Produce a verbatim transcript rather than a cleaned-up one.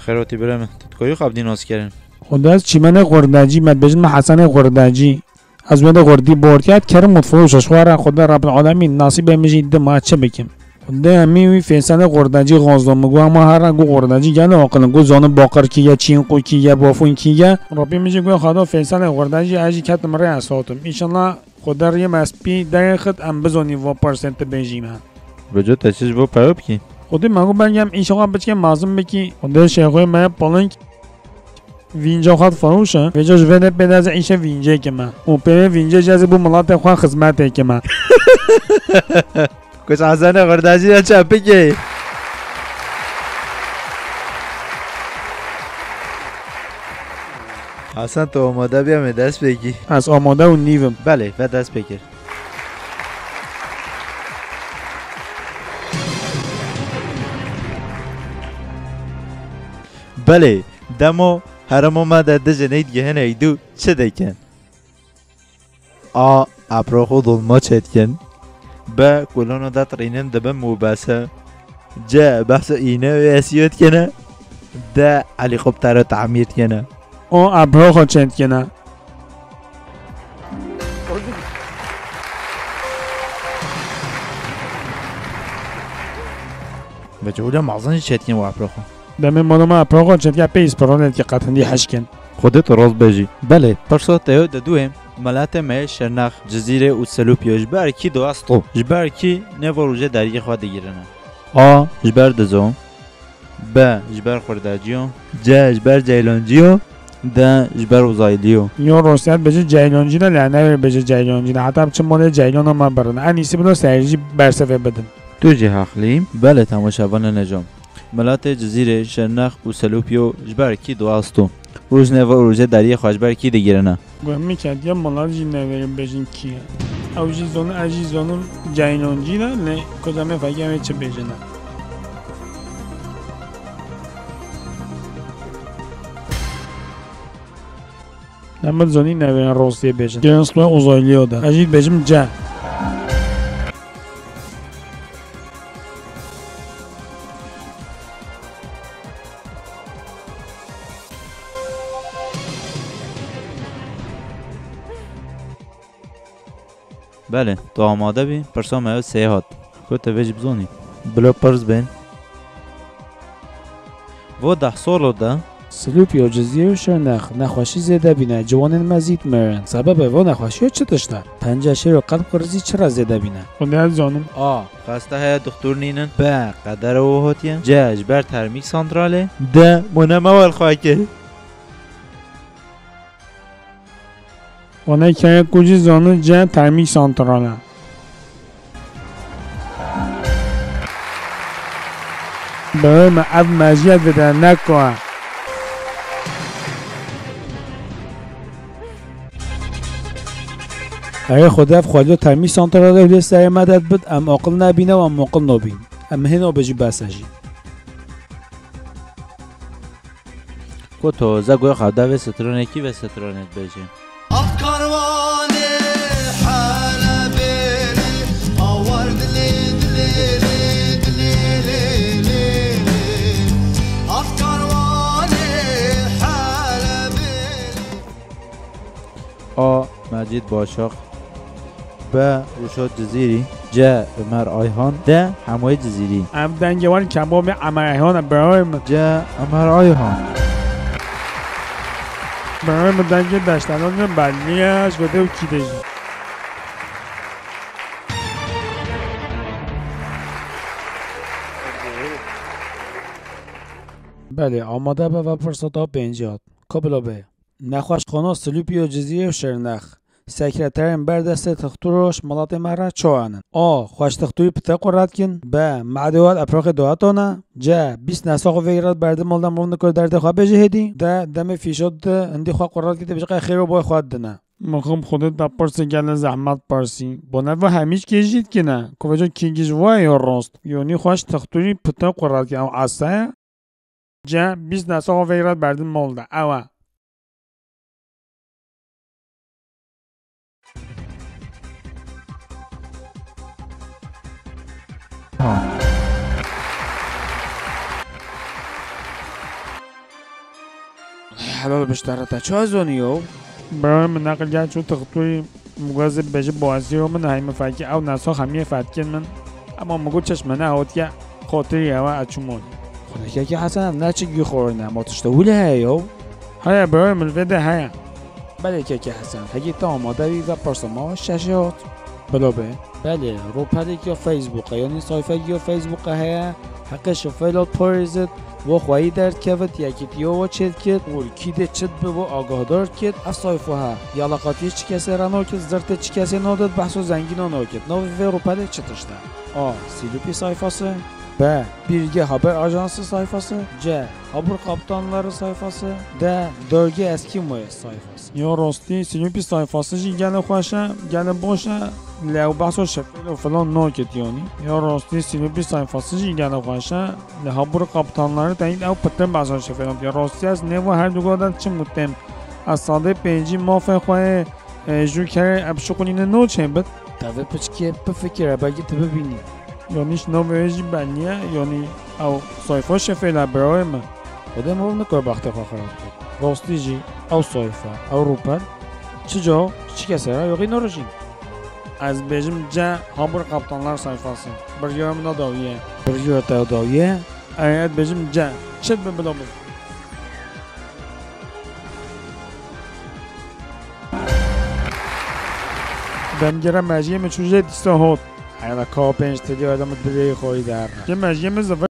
Qerotî bire min, tu dikarî xwe bi dî nas kirin? Xwedê ez çîmenê xwerdacî me, dibêjin me Hesenê xwerdacî. Ez wê de xwerdî bortiyat kerim û firoş ji xwe re Xwedê Rebbil Alemîn nasîbê min jî dima çi bikim. Xwedê emî wî Feyselê xwerdacî xwazdo min got, hema here got xwerdacî gelek aqil in, got zanin baqir kî ye, çînqû kî ye, bafûn kî ye. Rebî min jî got Xwedê Feyselê xwerdacî ez jî ketim rê ez hatim. Înşallah Xwedê riyê me spî derêxit em bizonî va pirsên tu bêjî me. Beco te çi ji bo pewe bikî? Xwedê me got belkî em îşewa biçkê mezin bikî. Xwedê şêxoyê me piling vînca xwe difiroşe. Vêca ji vê de pê de ez ê îşe vîncê kime. Û pê vê vîncê jî ez ê bo miletê xwe xizmetê kime. Kuş Hasanê xwerdacî de çapikê. Hasan, tu amade bî em ê dest pê kî? Ez amade û nîv im. Belê, ve dest pê kir. Belê, demo herêma me de dijî ney digihîne îdû çi dikin? A. Eprox û dolma çêdikin. B. Kolona de tirînin dibin mûbese. C. Behsa îne û esiyo dikine. D. Helîkoptero tamîr dikine. O. Eproxo çêdikine. Bi cewle mazin jî çêdikin û eproxo. Demê mala me eproxo çêdike pê îspiralê dike qetindî heşkin. Xwedê tu rast bêjî. Belê, pirsa te yo de duê, miletê me yê Şirnex, Cizîrê û Silûpyo ji ber kî diasto? Ji ber kî nêva rojê deriyê xwe digirine? A. Ji ber dizo. B. Ji ber xwirdaciyo. C. Ji ber ceylanciyo. D. Ji ber uzaylîyo. Yo rostiyat bêje ceylancî ne, lê newê bêje ceylancî ne. Heta biçin malê ceylana me birin. En îsî bilo serî jî bersivê bidin. Tu jî heqlî. Belê temaşevanê neco. Miletê Cizîrê, Şirnex û Selûpyo ji ber kî diasto? Roj neva û rojê deriyê xwe ji ber kî digirine? Guh min ketiye, milet jî newêrin bêjin kî ye. Ew jî zonin, ez jî zonim ceylancî ne, lê ku demê fekê em ê çi bêjine. Em bi zonî newêrin rostiyê bêjin. Girin stûyê uzayliyo de. Ez jî dibêjim C. Belê, tu amade bî, pirsa me ew sê hat. Ku tu vê jî bizonî. Bila pirs bên. Vo deh solo de. Silûpyo, Cizîr û Şirnex, nexweşî zêde bîne, ciwanên me zî dimirin. Sebebê vo nexweşiyo çi tişt e? Penca şêr û qelb qirîzî çira zêde bîne? Xwedê ez zanim. A. Xeste heye, dixtor nînin. B. Qedere û hotiye. C. Ji ber termîk santralê. D. Mone me welxwekê. Wana hikaye ku jî zano C termîk santral e. Birayê me, ev mejiyek vede ne ku e. Erê Xwedê ev xweliyo termîk santralê hûlê serê me de dibit, em aqil nebîne û em aqil nabîn. Em hêna be jî bes e jî. Ku tu ze goya xwe de vê stranê kî vê stranê dibêjî? Af karwanê Helebê, awar dilê, dilê, dilê, dilê, lê, lê, lê. Af karwanê Helebê. A. Mecîd Başak. B. Rûşat Cizîrî. C. Ömer Ayhan. D. Hemoyê Cizîrî. Em dengê wan kebabê Emer Ayhan e, birayê min. C. Ömer Ayhan. Birayê min, dengê deştenan min bellî ye, ji wê de û kî de jî. Belê, amade be ve pirsa ta pêncî hat. Ka bila bê. Nexweşxana Silûpî û Cizîrê û Şirnex. Sekreterên ber destê tixtûro ji miletê me re çawa ne? A. Xweş tixtûrî pite qure dikin. B. Medê wan eproxê daweta ne. C. Bîst nesax û vê re berdin mal de mirov nikare derdê xwe bêje hêdî. D. Demê fîşo dide hindî xwe qure dike tê bêje qey xêr û bay xwe didine. Mixim Xwedê te pirsê gelê zehmet pirsî. Bo ne va hemî ji kê jî dikine. Ku vêca kê giş vayê rast. Yonî xweş tixtûrî pite qure dikin. Ew esa ye. C. Bîst nesaxa vê re berdin mal de. Ew e. Helal biştara te çawa zonî yo? Birayê min neqil gel çû tixtûrî, min got ez ê bêjim bo ez yo min hay min fekî ew nesa hemiyê fetkên min. Ema min got çeşme ne hawtiye xatirî ew e çûmon. Xwedê kekê Hesen ev ne çi gî xorine, ma tişte wile heye yo? Heye birayê min vê de heye. Belê kekê Hesen, hegî te amade bî ve persa ma şeşê hat. Bila be. Belê, rûpelek ya Facebookê, yanî sayfek ya Facebookê heye, heqê şifreyla parêzit, wa xweyî derdkevit, yekîtiya wa çêdikit, û li kî dê çi dibe wa agahdar dikit, ev sayfa he, yalaqatiyê çi kesê re nakit, zirtê çi kesê nadit, behsa zengîna nakit. Navê vê rûpelê çi tişt e? A. Sîlûpî sayfası. B. Bilgi haber ajansı sayfası. C. Habur kaptanları sayfası. D. Dörge Eskimo'yu sayfası. Ya rastî, Sîlûpî sayfası jî gelek xweş e, gelek baş e, lê ew behsa şifreyla filan nakit yanî. Ya rastî, Sîlûpî sayfası jî gelek xweş e, lê habur kaptanları teyîd ew pitir behsa şifreyla dike. Rastî ez nêva her du godan çi mutêm. Ez sadê pêncî mafê xwe yê, e, jû kerê ev şuxulîne noçên bit. Te vê piçkê bifikire, belkî tu bibînî. Yanî ji navê wê jî belliye, yanî ew sayfa şifreyla birayê min. Xwedê mirov nikare bextê xwe xirab bike. Rastî jî ew sayfa, ew rûpel çi ca, çi kesê re yoxî narijîn. Ez bêjim C, Habur Kaptanlar sayfası. Biryara min a dawiye. Biryara te a dawiye? Erê, ez bêjim C. Çi dibe bila be. Demgere mejiyê min çû jê dîsa hot. Hela ka pênc tedî adamı dilê xorî der. Ke mejiyê min zifir